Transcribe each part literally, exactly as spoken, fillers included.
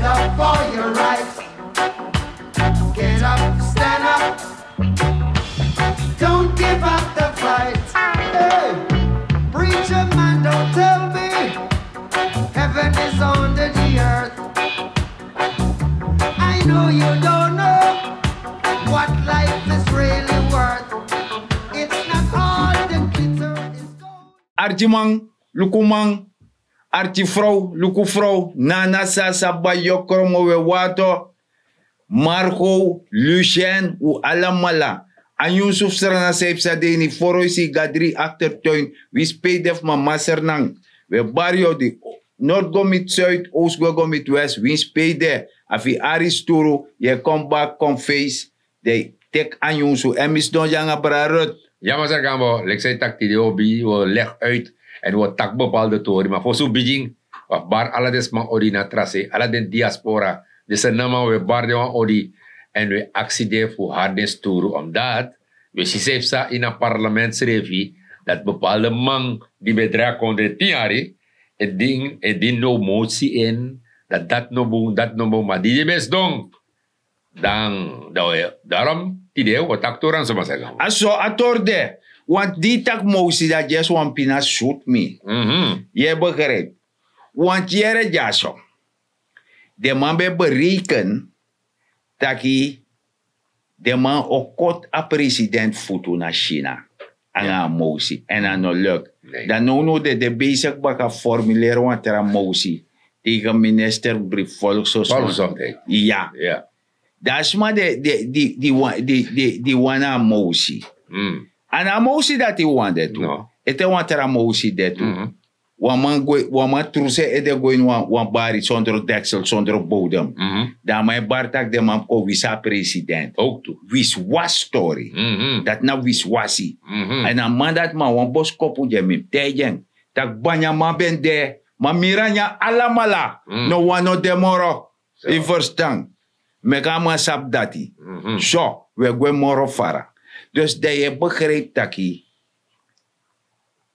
Up for your right. Get up, stand up. Don't give up the fight. Hey, preacher man, don't tell me heaven is under the earth. I know you don't know what life is really worth. It's not all the glitter is gold. Archiman, lukuman, archifrow, lukufrow, nana sasa bayokro mo we wato, Marco, Lucien, u alamala. A nyunsu fu Srana san yu psa de ini foroisi gadri aktertuin, winsi pe yu de fu mama Srnan. We bari yu di nord go miti suid, oost go go miti west, winsi pe yu de, a fu yu ari sturu, yu e kon bak kon feis, dan yu teki a nyunsu. Èn mi sidon dya nanga brada Ruth. Ya, masra Gambo, leki san yu taki tide, wi o bi, wi o leg uit, èn wi o taki bepaalde tori, ma fosi wi bigin, wi abi bari ala den sma odi na tra sei, ala den diaspora, den Sranaman, wi e bari den wan odi, èn wi e aksi den fu hari den sturu, omdat wi e si san yu psa ini a parlement srefi, dati bepaalde man di ben drai a kondre tin yari, e dini, e dini now motie in, dati dati no bun, dati no bun, ma di den ben sidon, dan, dan wi, daarom, tide wi o taki tori na so, masra Gambo. A so a tori de, want di yu taki motie, dati yu e si wan pina sutu mi. Mhm. Yu e begrijp. Want yere dyaso, den man ben bereken taki den man o koti a president futu na China nanga a motie, èn a no luk. Nee. Dan nownow den de bezig baka formuleri wan tra motie tegen minister Brief Volksgezondheid. Volksgezondheid. Ya. Ya. Dan a sma de, de, di, di wan, di, di, di wani a motie. Mm. A no a motie dati yu wani de tu. No. Ete wan tra motie de tu. Mhm. Wan man go, wan man tru san en ede go ini wan, wan bari sondro deksel, sondro bodem. Mhm. Dan a man e bari taki den man kon wisi a president. Ook tu. Wiswasi tori. Mhm. Dati na wiswasi. Mhm. Èn a man dati, ma wan boskopu gi en, mi mus taigi en. Taki banyaman ben de, ma mi ran nyan alamala. Mm. No wan no de moro. So. Yu ferstan? Meki a man sabi dati. Mhm. So, wi e gwe moro fara. Dus dan yu e begrijp taki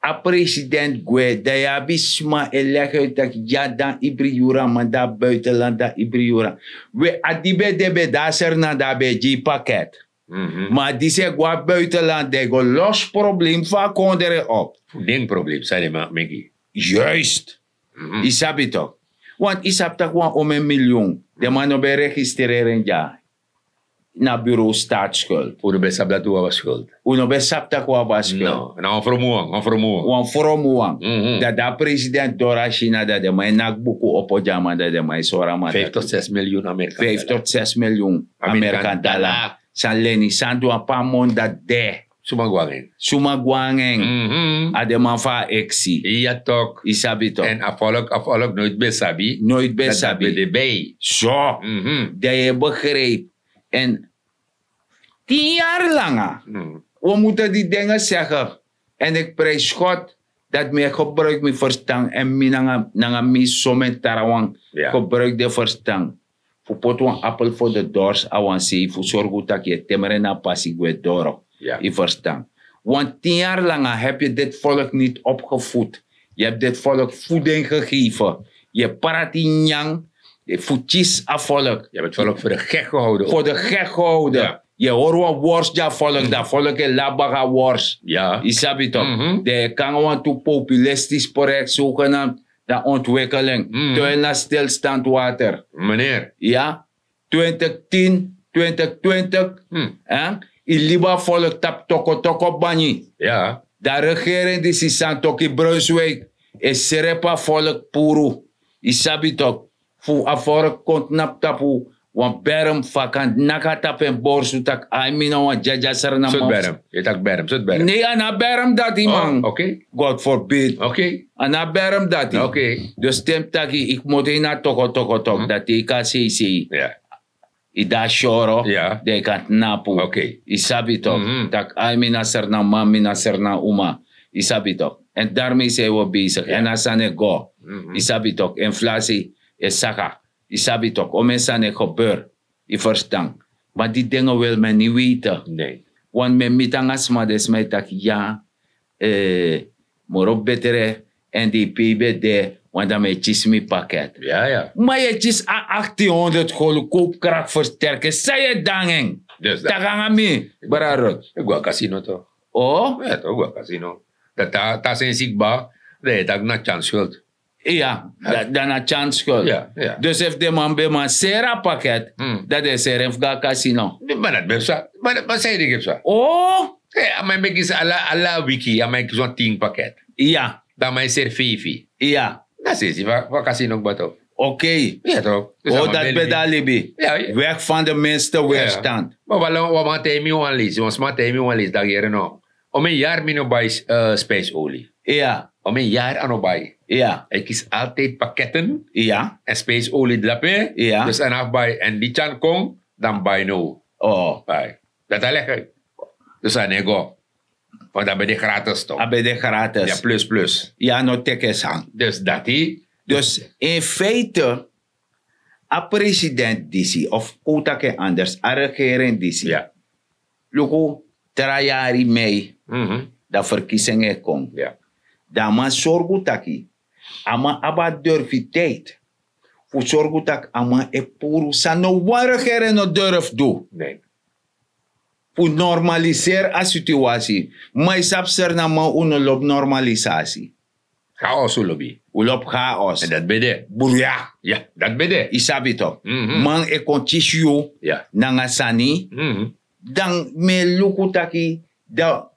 a president gwe, dan yu abi sma e legi uit taki ya, dan ibri yuru a man de na buitenland, dan ibri yuru. We, a di ben de, ben de na Sranan, dan a ben e gi yu paket. Mhm. Ma a disi e go na buitenland, dan yu go losi problem fu a kondre op. Fu den problem san den man meki. Juist. Mhm. Yu sabi tok. Want yu sabi taki wan omeni miljoen, den man no ben registreri en dya na bureau staatsschuld. Un no ben sabi dati un abi a schuld. Un no ben sabi taki un abi a schuld. No, na wan fromu wan, wan fromu wan. Wan fromu wan. Mhm. Dan a president doro na China, dan den man e naki buku opo gi a man, dan den man e sori a man dati. Vijf tot zes miljoen Amerikan dollar. Vijf tot zes miljoen Amerikan dollar. San leni, san du a pamon dati de. Suma go nanga en. Suma go nanga en. Mhm. A den man fu a eksi. Ya tok. Yu sabi tok. Èn a volk, a volk noit ben sabi. Noit ben sabi. Dati ben de bij. So. Mhm. Dan yu e begrijp. Èn tin yari langa. Mhm. We moeten die dingen zeggen. En ik prijs God dat mi e gebruik mi ferstan. Èn mi nanga, nanga mi somen trawan. Ja. Gebruik den ferstan. Fu poti wan appel voor de dors na wan sei, fu sorgu taki yu e temere na a pasi gwe doro. Ja. Yu ferstan? Want tin yari langa heb je dit volk niet opgevoed. Je hebt dit volk voeding gegeven. Yu e prati nyan fu kisi a volk. Je hebt het volk voor de gek gehouden ook. Voor de gek gehouden. Ja. Yu e hori wan wors gi a volk, dan a volk e labi baka a wors. Ja. Yu sabi tok. Mhm. Dan yu e kon nanga wantu populistisch project zogenaamd, dan ontwikkeling. Mm. Terwijl na stilstand water. Meneer. Ja, twintig tien, twintig twintig. Mm. Yu libi a volk tapu toko toko banyi. Ja. Dan regering disi, Santokhi Brunswijk, e srepi a volk puru. Yu sabi tok. Fu a volk kon tnapu tapu wan berm, fu a kan naki a tapu en borsu taki: ai, mi na wan dyadyasra na man. Sortu berm? Yu e taki berm, sortu berm? Nee, a no a berm dati, man. Oh, oké. God forbid. Oké. A no a berm dati. Oké. Dus te mi taki, yu kmoto ini a toko toko tok, dati yu kan sei sei. Ja. Yu de na syoro, ja, dan yu kan tnapu. Oké. Yu sabi tok. Mhm. Taki: ai, mi na Sranan man, mi na Sranan uma. Yu sabi tok. Èn daarmee zijn we bezig. Ja. Èn a sani e go. Mhm. Yu sabi tok. Inflatie e saka. Yu sabi tok, omeni sani e gebeur. Yu ferstan? Ma die dingen wil men niet weten. Nee. Want mi e miti nanga sma, den sma e taki: ya, eh, moro betre N D P ben de, Want dan mi e kisi mi paket. Ma yu e kisi a achttien honderd golu koopkracht versterken san yu e dangi en? Taki nanga mi, brada. Yu go na kasino to. O ya to go na kasino. Dan ta sensi kba, dan yu e taki na chance schuld. Ya, dan na chance schuld. Dus efu den man ben man seri a paket, dan den e seri en fu go na kasino. Ma dati ben psa. Ma san yu denki e psa? O a man e ben kisi ala wiki a man e kisi wan tin paket. Ya. Dan a man e seri feifi. Ya. Dan a sensi fu a kasino kba to. Okei. Ya to. O dati ben de a libi. Wek fan de minste werstand. Ma wan man taigi mi wan leisi wan sma taigi mi wan leisi daki yere no. Omen yari mi no bai spijsoli. Ya. Omen yari a no bai. Ya. A e kisi altijdi paketten. Ya. Èn spijsoli drape. Ya. Dus a no abi bai èn di tyan kon dan bai no. Dati a legi. Dus a no e go. Want a ben de gratis to. A ben de gratis. Ya plus plus. Ya no teki en san. Dus dati. Dus in feite a president disi of kon un taki en anders a regering disi, luku, tra yari mei, dan verkising e kon. Dan a man sorgu taki a man abi a durfiteit fu sorgu taki a man e puru san no wan regering no durf du. Fu normaliseri a situasi. Ma yu sabi seri na man un no lobi normalisasi. Chaos un lobi. Un lobi chaos. Èn dati ben de bruya. Ya dati ben de. Yu sabi to. Man e kon kisi yu nanga sani. Dan mi e luku taki dan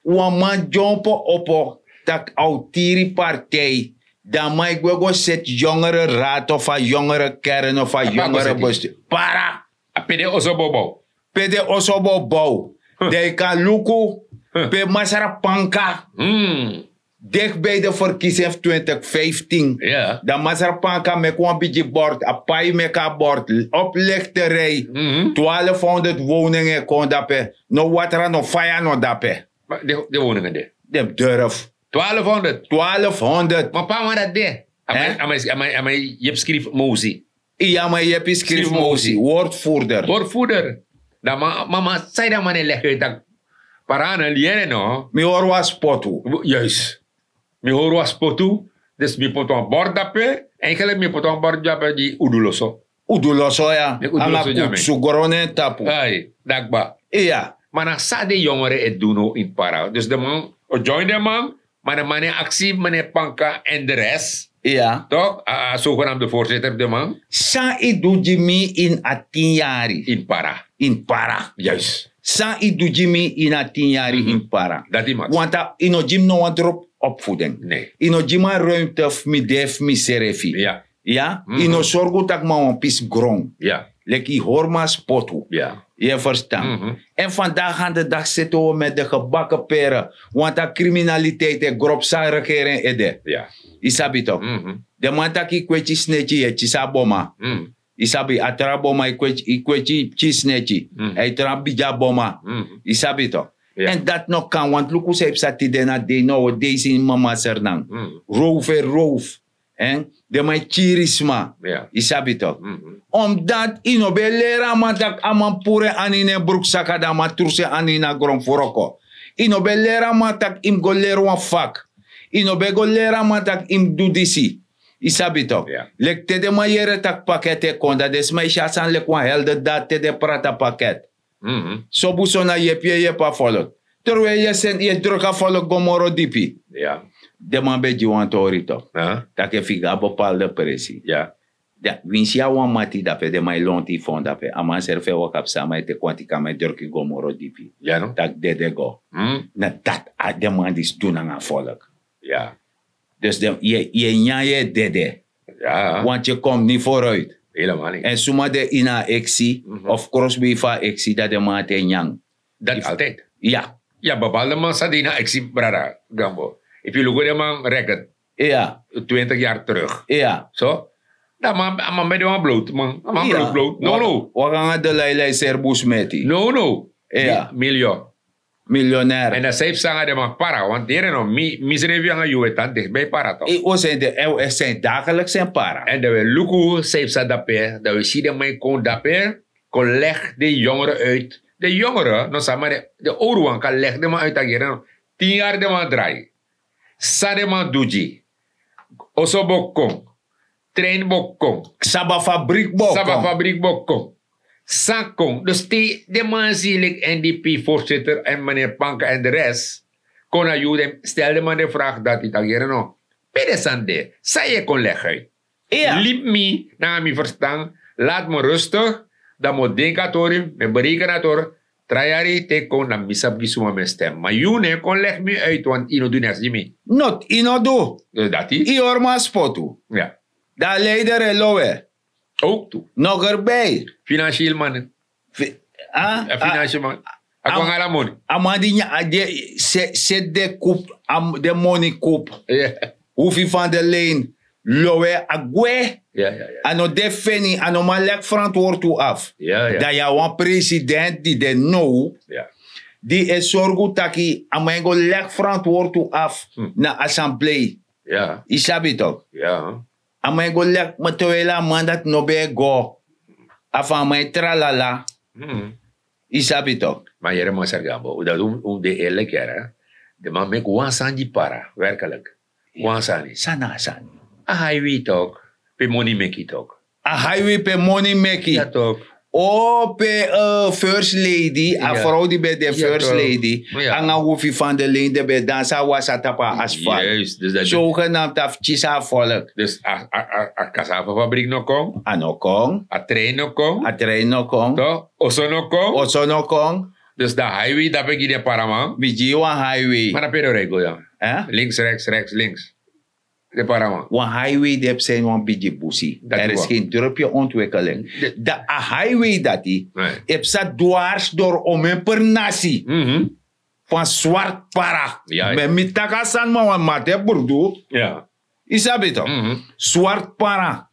wan man dyompo opo tak' a o tiri partij. Dan a man e gwe go seti yongere rato fu a yongere kern of a yongere bestu para. A pe den oso bo bow. Pe den oso bo bow. Dan yu kan luku pe masra panka deki bei de verkising fu twintig vijftin. Dan masra panka meki wan bigi bord a pai meki a bord. Oplekterij. Twaalfhonderd woning e kon dape. No watra no faya no dape. Den woningen de. Den durf. Twaalfhonderd. Twaalfhonderd. Ma pa man dati de. A man yepi skrifi mosi. Iya man yepi skrifi mosi wordvoerder. Wordvoerder. Dan mama sai dan man e legi uit taki parana liere no. Mi hori wan spotu. Juist. Mi hori wan spotu. Dus mi poti wan bord dape. Eigenlijk mi poti wan bord dape di uduloso. Uduloso ya. Anga kuksu gron na en tapu. Dakba. Iya. Ma na san den yongere e du now ini para dus den man o join den man. Ma den man na en aksi meneer panka en de res. Iya. Tok a sogenamde voorzitter fu den man. San yu du gi mi ini a tin yari ini para. Ini para. San yu du gi mi ini a tin yari ini para. Dati mati. Wanta yu no gi mi no wan drop opvoeding. Yu no gi mi a ruimte fu mi de fu mi srefi. Ya. Yu no sorgu tak' mi na wan pisi gron. Leki yu hori mi a spotu. Yu e ferstan? Èn fandagi an de dagi sete wi met de gebake pere. Wanta kriminaliteit e gro psa regering ede. Yu sabi toki? Den man taki yu kweti sneki yu e kisi a boma. Yu sabi a tra boma yu kweti kisi sneki. Èn yu tra bigi a boma. Yu sabi toki? Èn dati no kan wantu luku san yu psa tide na dei no wi deisi ini mama sernan. Rowfu e rowfu. Den man e kiri sma. Yu sabi toki? Omdati yu no ben e leri a man tak' a man puru en anu ini en bruksaka dan a man trusu en anu ini a gron fu wroko. Yu no ben e leri a man tak' yu mus go leri wan fak. Yu no ben e go leri a man tak' yu mus du disi. Yu sabi toki? Leki te den man yere tak' paket e kon dan den sma e si a sani leki wan helde dati te den prati a paket. Sobu so na yepi yu e yepi a folok. Terwe yu e seni yu e droki a folok go moro dipi. Den man ben gi wan tori toki? Tak' efu yu go na bepalde presi, dan winsi yu na wan mati dape den man e lonti yu fon dape a man seri fu e waka psa a man e teki wanti kama e droki go moro dipi. Tak' dede go. Na dati a den man disi du nanga a folok. Dus yu e nyan yu e dede. Want yu kom ni foruit. Èn suma de ini a eksi of krosbei fu a eksi dan den man ati e nyan. Dati altijdi. Ya. Ya bepalde man sa de ini a eksi brada. Gambo efu yu luku den man reket. Ya. Twintig yari teruk. Ya. So dan a man ben de wan blowtu man a man blowtu blowtu no no. Waka nanga de lailai seri bun smeti. No no. Ya. Milyon. Milyonair. Èn dan san yu psa nanga den man para want yere no mi srefi nanga yu e tan dikti bai para toki? Wi o seni den èn wi e seni dakelik seni para. Èn dan wi e luku san yu psa dape dan wi e si den man e kon dape. Kon legi den yongere uit. Den yongere no sani ma den owru wan kan legi den man uit tak' yere no. Tin yari den man drai. San den man du gi yu? Oso bo kon. Trein bo kon. Saba fabrik bo kon. Saba fabrik bo kon. San kon dus te den man si leki n d p voorzitter en meneer panka en de rest kon na yu den stel den man den vraag dati taki yere no? Pe den sani de san yu e kon legi uit? Libi mi nanga mi verstan. Lati mi rustig. Dan mi o denki a tori mi e bereken a tori. Tra yari te kon dan mi sabi gi suma mi e stem ma yu no e kon legi mi uit want yu no du neks gi mi. Not yu no du. Dati yu hori mi a spotu. Dan a leider e lowe. Ook tu. Noger bij. Financieel man. A financieel man. A kon ala moni. A man di nyan a di e seti den kup den moni kup. Hufi fan de lein lowe a gwe. A no de feni a no man leki frantwortu afu. Dan yu na wan president di de now di e sorgu taki a man e go leki frantwortu afu na asamblei. Yu sabi tok? A man e go leki ma towele a man dati no ben e go. Afu a man e tralala. Yu sabi tok? Ma yere masargambo dati un de erliki yara. Den man meki wan sani di para werkelik. Wan sani. San na a sani? A highway tok. Pe moni meki tok. A highway pe moni meki. O pe first lady a frow di ben de first lady nanga hufi fan de lein den ben e dansi a wasa tapu a asfalt. Sogenamtu a fu kisi a folk. Dus a kasafafabrik no kon. A no kon. A trein no kon. A trein no kon. Oso no kon. Oso no kon. Dus dan highway dape gi den paraman. Wi gi yu wan highway. Ma na pe den o rei go dan? Links reks reks links. Den paraman. Wan highway di e psa ini wan bigi busi. Dati wan. Eri skin drupye ontwikkeling. Dan a highway dati e psa dwars dori omen per nasi. Fan swart para. Ma mi taki a sani ma wan mate burdu. Yu sabi tok? Swart para.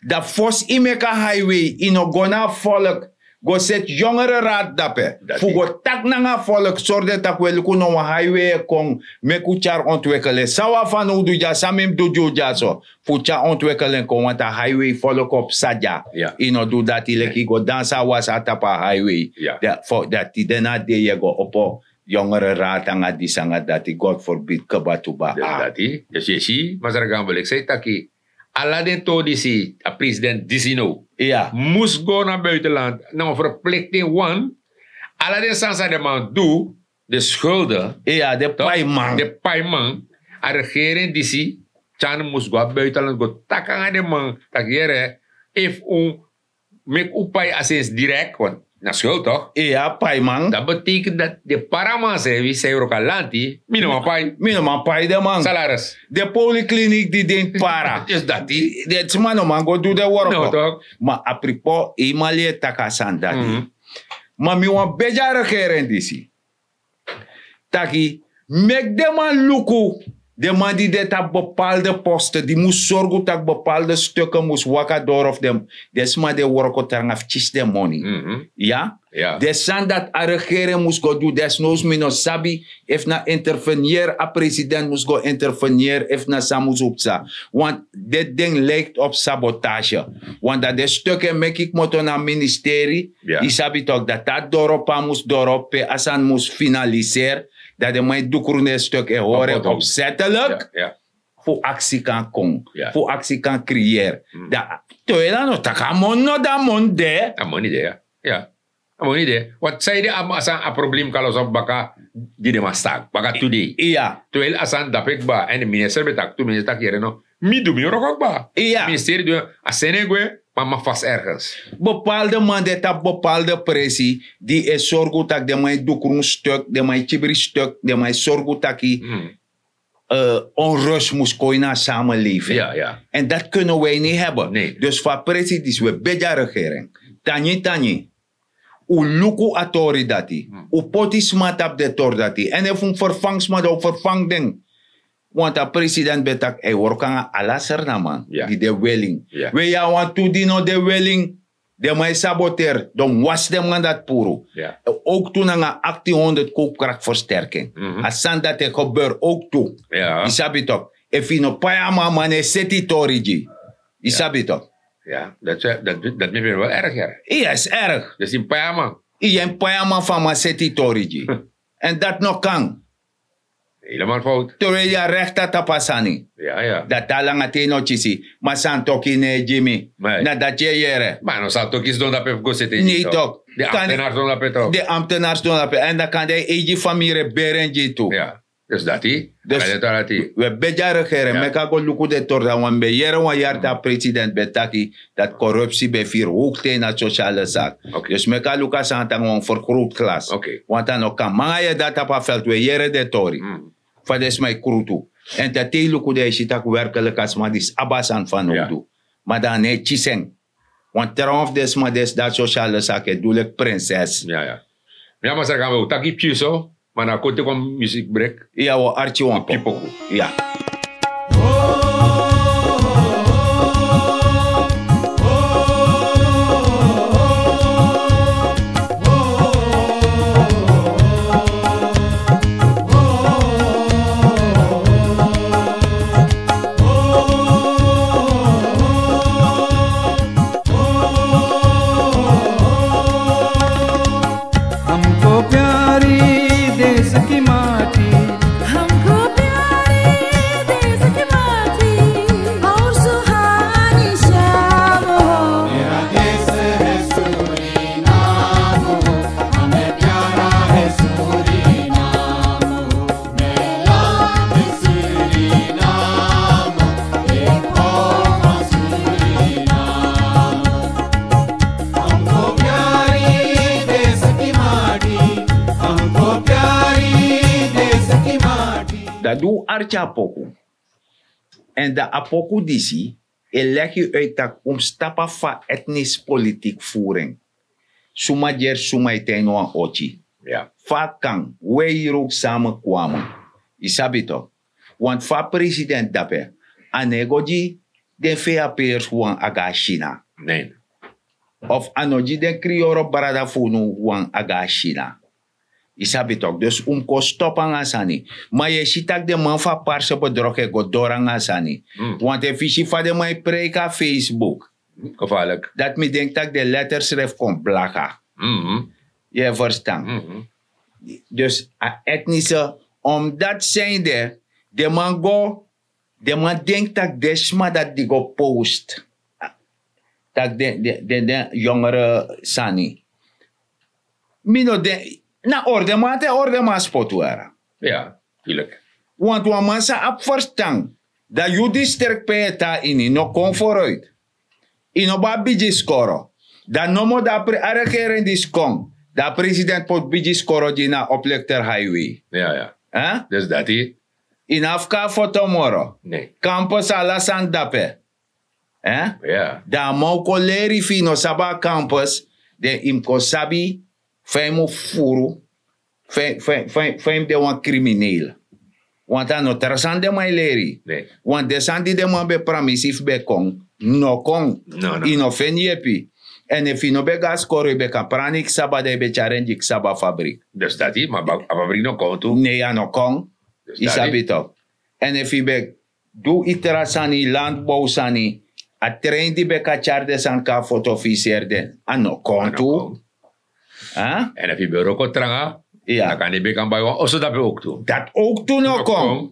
Dan fosi yu meki a highway yu no go na a folk go seti yongere rad dape fu go taki nanga a folk sori den tak' we luku no wan highway e kon. Meki un tyari ontwikelen san wan fanowdu dya san mi mus du gi un dya so fu un tyari ontwikelen kon wantu a highway folk o psa dya. Yu no du dati leki yu go dansi a wasa tapu a highway. Dan tide na a dei yu e go opo yongere rad nanga disi nanga dati god forbid kebatuba. Dati dus yu e si masra gambo leki san yu taki ala den tori disi a president disi now mus go na buitenland na wan verplikting wan ala den sani san den man du de skulde de paiman a regering disi tyari mus go na buitenland go taki nanga den man taki yere efu un meki un pai a sensi direkt want na skul tok? Iya paiman. Dati betekent dati den paraman san e wisi san e wroko na lanti mi no man pai. Mi no man pai den man salaris. Den poliklinik di den para. Dati den sma no man go du den wroko. Ma apripo yu man leri taki a sani dati. Ma mi wani begi a regering disi taki meki den man luku den man di de tapu bepalde poste di mus sorgu tak' bepalde stuke mus waka doro fu den sma di e wroko tranga fu kisi den moni. Iya den sani dati a regering mus go du desnowsu mi no sabi efu na interveneri a president mus go interveneri efu na san mus psa. Want deti den lijkti op sabotase. Want dan den stuke meki kmoto na ministeri. Yu sabi tok dati a doro pe a mus doro pe a sani mus finaliseri. Dan den man e dukru na en stuk e hori en opsetelik fu aksi kan kon fu aksi kan kriyeri. Dan te wi e dan no taki a moni no de a moni de. A moni de ya. A moni de. Wat san yu de a problem kaloso baka di den man staki baka tu dei. Te wi e a sani dape kba èn de minister ben taki tu minister taki yere no mi du mi wroko kba. Ministeri du a seni en gwe. Ma a man fasi ergens. Bepalde man de tapu bepalde presi di e sorgu tak' den man e du krun stuk den man e kibri stuk den man e sorgu taki onrus mus kon ini a sameleving. Èn dati kunnen wi ni heben. Dus fu a presi disi wi e begi a regering tangi tangi un luku a tori dati. Un poti sma tapu den tori dati èn efu un ferfang sma dan un ferfang den. Want a president ben taki a e wroko nanga ala sernaman di de willing. We yu a wantu di no de willing den man e saboteri dan mus wasi den man dati puru. Ook tu nanga aktin honderd koopkrakversterking a sani dati e gebeur ook tu. Yu sabi tok efu yu no pai a man a man no e seti yu tori gi yu. Yu sabi tok? Dati mi ben wel erger. Yu esi erg. Dus yu mus pai a man. Yu mus pai a man fu a man seti yu tori gi. Èn dati no kan. Helemaal fout. Terwijl yu a rekta tapu a sani. Dati a langa ten no kisi. Ma santoki no e gi mi. Na dati yu e yere. Ma no santoki sidon dape fu go sete. Nei tok. De ambtenaar sidon dape tok. De ambtenaar sidon dape èn dan kan den eigi famiri e beri en gi tu. Dus dati. Dus wi e begi a regering meki a go luku den tori dan wan ben yere wan yari dan a president ben taki dati korupsi ben firi howkte ini a sosiale saki. Dus meki a luku a sani tan wan fergroot klas. Want a no kan manga yu e de na tapu a veld wi e yere den tori fa den sma e krutu. Èn te te yu luku dan yu si tak' werkelik a sma disi abi a sani fanowdu. Ma dan a no e kisi en. Wan trawan fu den sma disi de na sosiale saki e du leki prinses. Mi a masra kan ben un taki pikin so. Ma na kon teki wan musikbrek. Iya wi o arki wan poku. Dan di un arki a poku. Èn dan a poku disi e legi yu uit tak' un mus tapu a fa etnis politik furu en. Suma dyeri suma e tan ini wan oti. Fa a kan we hiri un sami kwama. Yu sabi to. Want fa a president dape a no e go gi den feapers wan a go na sina. Of a no gi den kriyoro brada fu unu wan a go na sina. Yu sabi tok dus un mus kon stop nanga a sani. Ma yu e si tak' den man fu a parse bedrog e go doro nanga a sani. Want efu yu si fa den man e preiki na facebook. Dati mi denki tak' den letter srefi kon blaka. Yu e ferstan? Dus a etnise omdati sende den man go den man denki tak' den sma dati di go post tak' den den yongere sani. Mi no den na ordeman ati en ordeman a spotu wara. Want wan man sa abi ferstan dan yu distrikti pe yu e tan ini no kon foruit. Yu no bo abi bigi skoro dan nomo dan a regering disi kon dan a president poti bigi skoro gi yu na a oplekter highway. Dus dati yu no abi kon na foto moro. Kampus ala sani dape. Dan a man o kon leri fu yu no sabi a kampus den yu mus kon sabi fa yu mus furu fa yu mus de wan krimineel. Want a no tra sani den man e leri yu. Want den sani di den man ben pramisi fu ben kon no kon. Yu no feni yepi. Èn efu yu no ben go na skoro yu ben kan prani yu ksaba dan yu ben tyari en gi ksaba fabrik. Dus dati ma a fabrik no kon tu. Nei a no kon. Yu sabi tok. Èn efu yu ben du yu tra sani yu landbow sani a trein di ben kan tyari den sani kon na foto fu yu seri den a no kon tu. Èn efu yu ben wroko tranga dan kan den ben kan bai wan oso dape owktu. Dati owktu no kon.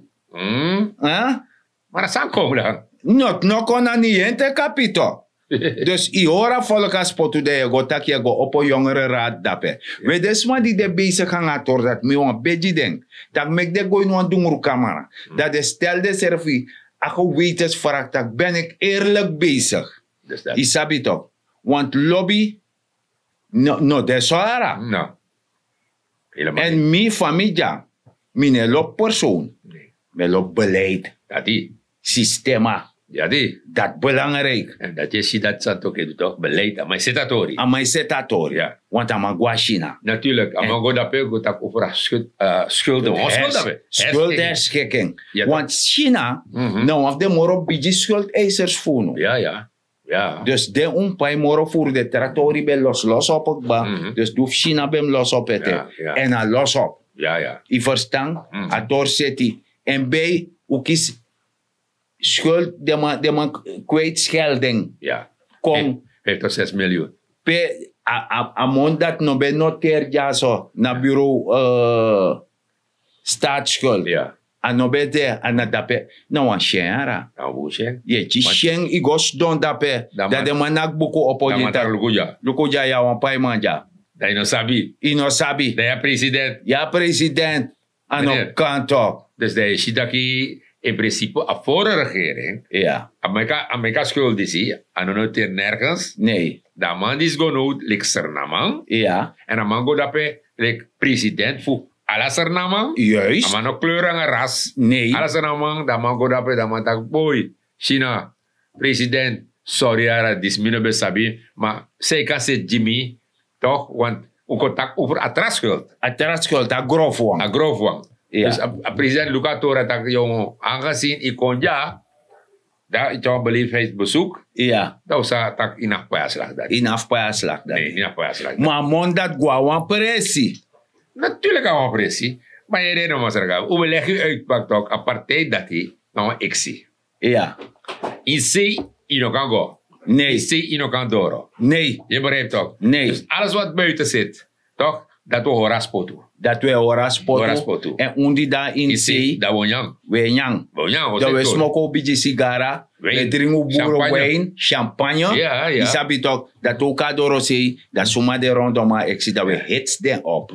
Ma na san kon dan? Not no kon na ni yu en te kapito. Dus yu hori a folku a spotu dan yu e go taki yu e go opo yongere rad dape. We den sma di de besigi nanga a tori dati mi wani begi den tak' meki den go ini wan dungrukamara dan den stel densrefi a gewetensfrak tak' ben iki erlik besigi. Yu sabi tok want lobi no de so ara. Èn mi fa mi dya mi no e lobi persoon. Mi e lobi beleid sistema. Dati belangrijk. Èn dati yu e si dati san toki e du tok beleid a man e seti a tori. A man e seti a tori. Want a man go na sina. Natuurlik a man go dape go taki over a skuld. Skuld dape. Skuld herskiking. Want sina na wan fu den moro bigi skuldeisers fu unu. Dus den un pai moro furu den tra tori ben loslos opo kba. Dus di un fu sina ben mus los opo ete. Èn a los opo. Yu ferstan? A tori seti èn bei un kisi skuld den man kweiti skelding. Kon. Pe a moni dati no ben noteri dyaso na bureau. Staatsskuld. A no ben de, a na dape, na wan syen yara. Na wan syen. Yu e gi syen, yu go sidon dape. Dan den man naki buku opo. Luku dya, yu na wan paiman dya. Dan yu no sabi. Yu no sabi. Dan yu a president. Yu a president. A no kan tok. Dus dan yu si taki, in principe a vorige regering, a meki a skul disi, a no noteri nergens. Dan a man disi go now leki Srnaman. Èn a man go dape leki president fu ala Srnaman. A man no kleur nanga ras. Ala Srnaman. Dan a man go dape, dan a man taki: Boi, Sina, president, sori yara, disi mi no ben sabi, ma san yu kan seti gi mi, tok, want un kon taki over a tra skuld. A tra skuld, a grof wan. A grof wan. Dus a president luku a tori, a taki: Yu, aangezien yu kon dya, dan yu tyari wan beleefheidsbezoek. Dan un sa taki yu no abi pai a slag dati. Yu no abi pai a slag dati. Ma a man dati go na wan presi. Natuurlijk na wan presi. Ma yu yere no, Masra Gabo, un ben legi yu uit, bak, tok, a partij dati na wan eksi. Iya. In sei yu no kan go. Nee. In sei yu no kan doro. Nee. Yu begrijp toch? Nee. Dus alles wat buiten zit, toch? Dat we hori a spotu. Dat we hori a spotu. Èn un di dan in sei, dan we nyan. We nyan. We nyan, dan we smoko bigi sigara. We dringi un buru wijn, champagne. Yu sabi toch, dat we kan doro sei, dan suma de rondom a eksi, dan we hits den op.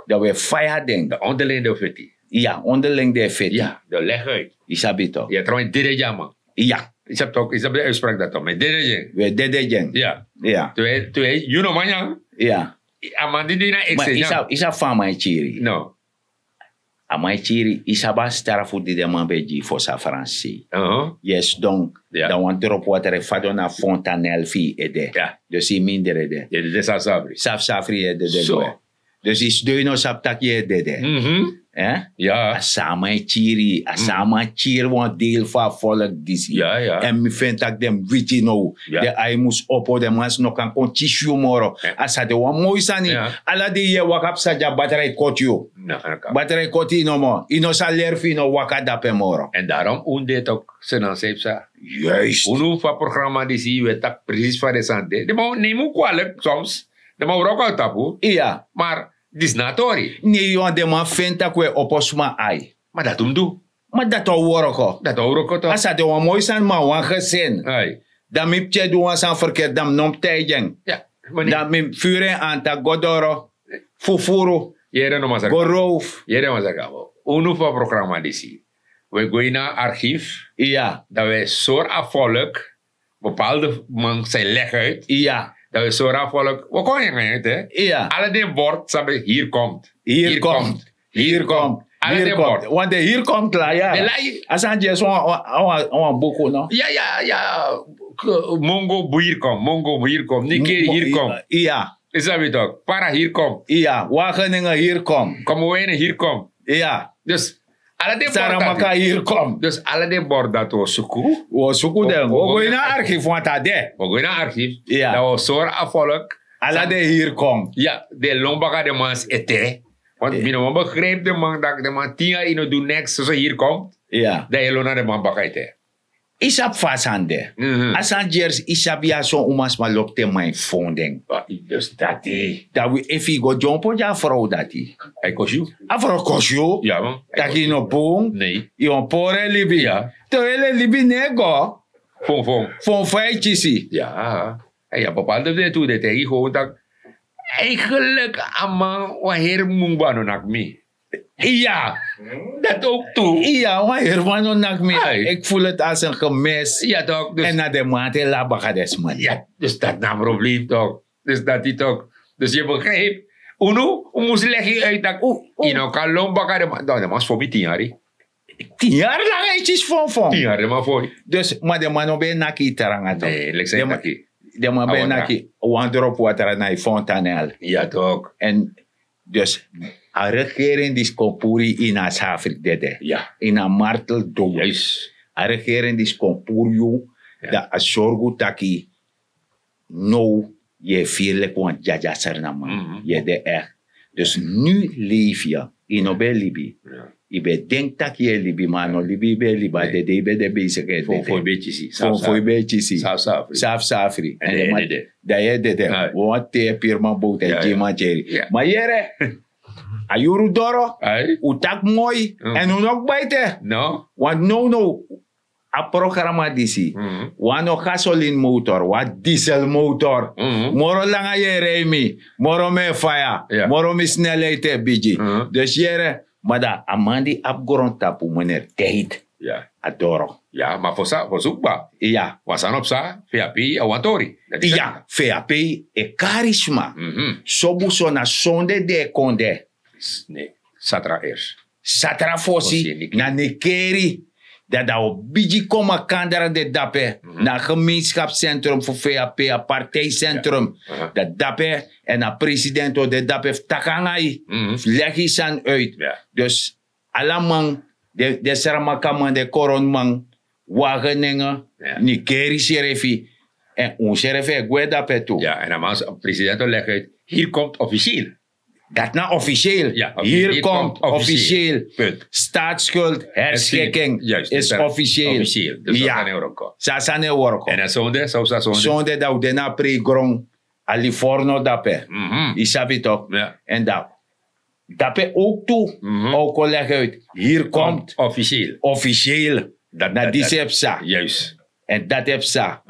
Dan we faya den. Dan onderling den feti. Iya, onderling den feti. Iya, dan leg uit. Yu sabi toch? Iya, trouwens, dede dyan, man. Iya. Yu sabi toch, yu sabi de uitspraak dati, man. Dede dyan. We dede dyan. Iya. Iya. Terwijl, terwijl, yu no man nyan. Iya. A man di de na eksi nyan. Yu sabi fa a man e kiri? No. A man e kiri, yu sabi a strafu di den man ben gi yu fosi a Faransi. Yu e sidon, dan wan dropu water e fadon na fontanel fu yu ede. Dus yu mindre de. Yu e dede safsafri. Safsafri yu e dede gwe. Dus yu sidon, yu no sabi taki yu e dede. A san a man e kiri, a san a man kiri wan deel fu a volk disi. Èn mi feni taki den witi now. Den ai mus opo, den man no kan kon kisi yu moro. A sa de wan moi sani. Ala dei yu e waka psa dya, batra e koti yu. Batra e koti yu nomo. Yu no sa leri fu yu no waka dape moro. Èn daarom un de tok, Senan Seipsa. Juist. Unu fu a programma disi, wi e taki precies fa den sani de. Den man neem un kwalijk soms. Den man wroko na tapu. Iya. Maar disi na a tori. Nee, want den man feni taki wi e opo sma ai. Ma dati un mus du. Ma dati o wroko. Dati o wroko toch. A sa de wan moi sani, ma wan gezin. Ai. Dan mi pikin e du wan sani verkeerd, dan mi no mus taigi en. Ya, meneer. Dan mi furu en aan taki go doro, fufuru, yere no, Masra Gabo. Go roof. Yere, Masra Gabo. Unu fu a programma disi. Wi e go ini a archief. Iya. Dan wi e sori a volk bepaalde man san e leg uit. Iya. Dan wi e sori a volk. Wi o kon nanga en, hè? Iya. Ala den bord san ben hier komt. Hier komt. Hier komt. Ala den bord. Want den hier komt lai, ya. Den lai. A sani disi wan, wan, wan, wan buku, no? Ya, ya, ya. K-, Mongo hier komt. Mongo hier komt. Nikeri hier komt. Iya. Yu sabi toch? Para hier komt. Iya. Wageningen hier komt. Kommerwijnen hier komt. Iya. Dus ala den bord dati. Saramaka hier komt. Dus ala den bord dati wi o suku. Wi o suku den. Wi o go ini a archief, want a de. Wi o go ini a archief. Iya. Dan wi o sori a volk. Ala den hier komt. Ya, den lon baka den man ete. Want mi no man begrijp den man, taki den man tin yari yu no du niks, so hier komt. Iya. Dan yu e lon na den man baka ete. Yu sabi fa a sani de. Mhm. A sani disi, yu sabi, a son umasma lobi te man e fon den. Ah, dus dati. Dan wi, efu yu go dyompo gi a frow dati. A e kosi yu. A frow kosi yu. Ya, man. Taki yu no bun. Nee. Yu wan pori libi. Ya. Te wi e libi, no e go. Fon, fon. Fon fa yu kisi. Ya. Ya, papa, dat weet u, dat hij gewoon tak. Eigenlijk, a man, wan heri mun gwe, a no naki mi. Iya. Dat ook toe. Iya, wan heri man no naki mi. Ai. Ik voel het als een gemis. Ya toch, dus. En na den man te labi baka den sma. Ya, dus dat na probleem toch. Dus dat die toch. Dus je begrijpt. Unu, un mus leg uit taki yu no kan lon baka den man. Dan den man sfon mi tin yari. Tin yari langa yu kisi fon fon. Tin yari den man fon yu. Dus, ma den man no ben e naki yu tranga toch. Nee, leki san yu taki. Den man ben e naki wan drop water na yu fontanel. Ya toch. En dus, a regering disi kon puru yu ini a safri dede. Ya. Ini a marteldood. Juist. A regering disi kon puru yu, ya, dan a sorgu taki now yu e firi leki wan dyadya Sranan man. Mhm. Yu e de echt. Dus nu leef yu. Yu no ben e libi. Ya. Yu ben e denki taki yu e libi, ma a no libi yu ben e libi. A dede yu ben de bezig e dede. Fon fon yu ben e kisi. Fon fon yu ben e kisi. Safsafri. Safsafri. En dan yu e dede. Wan te pirman bout e gi yu man keri. Ya. Ma yere. A yuru doro, un taki moi, èn un no kbaiti. Want nownow a programa disi, wan no gasolinmotor, wan dieselmotor. Moro langa yu e rei mi, moro mi e faya, moro mi snelheid e bigi. Dus yere, ma dan a man di abi grontapu meneer Tijd, a doro. Ya, ma fosi kba, ya, wan sani o psa. Feapi a wan tori. Ya, feapi e kari sma. Sobu so na sonde de konde. Satra ers. Satra fosi na nekeri. Dan dan o bigi kon makandra de dape na a gemeenskapscentrum fu feapi, a partijcentrum. Dan dape, èn a president o de dape fu taki nanga yu, fu legi yu sani uit. Dus ala man, den sramakaman, den koronman, wagenenge, nikeri srefi. Èn unsrefi e gwe dape tu. Ya, èn a man president o legi uit, hier komt officieel. Dati na officieel. Hier komt officieel. Staatsschuld herschikking is officieel. Sasane worko. Èn a sonde, sonde dan un de na a preigrong, a livorno dape. Yu sabi tok. Èn dan dape ook tu, ook o legi uit, hier komt officieel. Officieel. Na disi e psa. Èn dati e psa.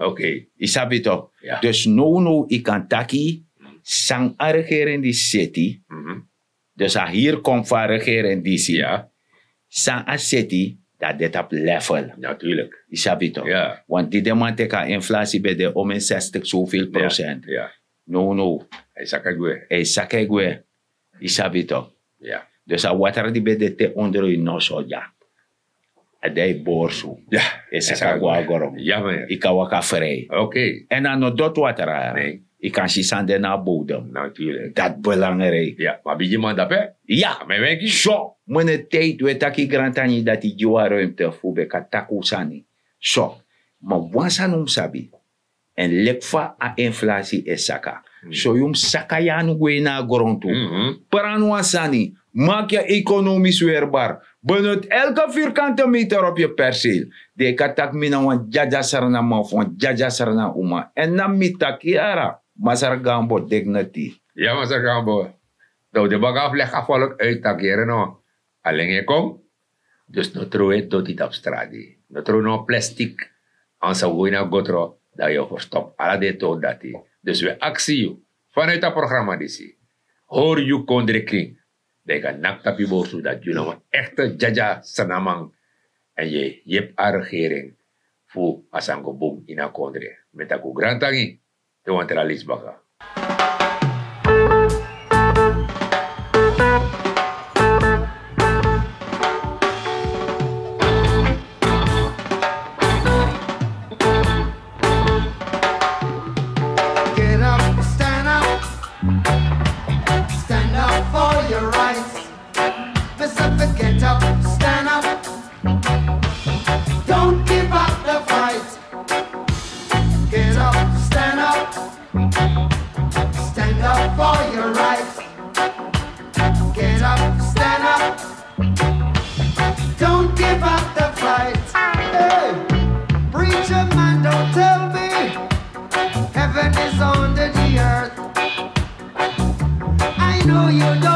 Yu sabi tok. Dus nownow yu kan taki san a regering disi seti. Dus a hier komt fu a regering disi, san a seti, dan a de tapu level. Yu sabi tok. Want di den man teki a inflasi ben de om en zestig zoveel procent. Nownow a e saka e gwe. Yu sabi tok. Dus a watra di ben de te ondro yu noso dya, a dan yu borsu e saka go na gron. Yu kan waka frij. Èn a no doti watra. Yu kan si san de na a bodem. Dati belangrijk. Ma bigiman dape. Ya. So mene, tijd we taki grantangi dati gi wan ruimte fu ben kan taki un sani. So, ma wan sani un mus sabi. Èn leki fa a inflasi e saka, so yu mus saka yu anu gwe ini a grontu. Pran wan sani. Maki yu ekonomis werbar. Benut elke vierkante meter op yu perseel. Den e kan taki mi na wan dyadya srana man fu wan dyadya srana uma. Èn na mi taki yara, masra gambo dignity. Ya masra gambo. Dan un de baka fu leki a folk uit taki yere no, a lengi e kon. Dus no trowe doti tapu strati. No trowe no plastik. Ansa go ini a gotro, dan yu o ferstop ala den tori dati. Dus wi e aksi yu, vanuit a programa disi, hori yu kondre kring, dan yu kan naki tapu yu borsu dati yu na wan ekte dyadya sranaman. Èn yu e yepi a regering fu a sani go bun ini a kondre. Mi e taki un grantangi. Te wan tra leisi baka. Get up, stand up, stand up for your rights. Mister, get up, stand up. Don't give up the fight. Get up, stand up. Stand up for your rights. Get up, stand up. Don't give up the fight. Hey, preacher man, don't tell me heaven is under the earth. I know you don't